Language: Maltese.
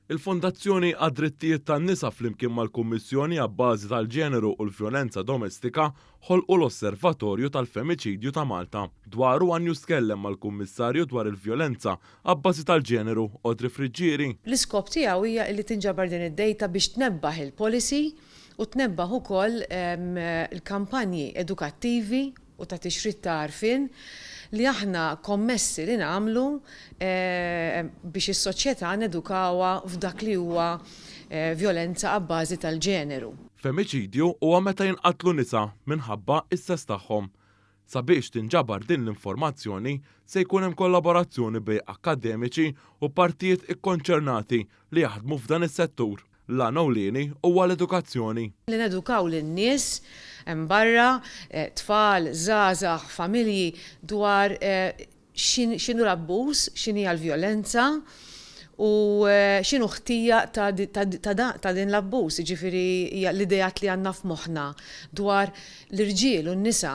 Il-Fondazzjoni għad-Drittijiet tan-Nisa flimkien mal-Kummissjoni Abbażi tal-Ġeneru u l-Vjolenza Domestika ħolqu l-Osservatorju tal-Femiċidju ta' Malta. Dwaru One News tkellem mal-Kummissarju dwar il-Vjolenza Abbażi tal-Ġeneru, Audrey Friggieri. L-iskop tiegħu hija li tinġabar din id-data biex tnebbaħ il-policy u tnebbaħ ukoll il-kampanji edukattivi u ta' tixrid ta' għarfien li aħna kommessi li nagħmlu biex is-soċjetà nedukawha f'dak li huwa vjolenza abbażi tal-ġeneru. Femiċidju huwa meta jinqatlu nisa minħabba s-sess tagħhom. Sabiex tinġabar din l-informazzjoni se jkun hemm kollaborazzjoni bejn akkademiċi u partijiet ikkonċernati li jaħdmu f'dan is-settur. L-għan ewlieni huwa l-edukazzjoni. Li nedukaw lin-nies hemm barra, tfal, żgħażagħ, familji, dwar x'inhu l-abbuż, x'inhija l-vjolenza u x'inhu ħtija ta' din l-abbuż, jiġifieri hija l-ideat li għandna f'moħħna dwar l-irġiel u n-nisa.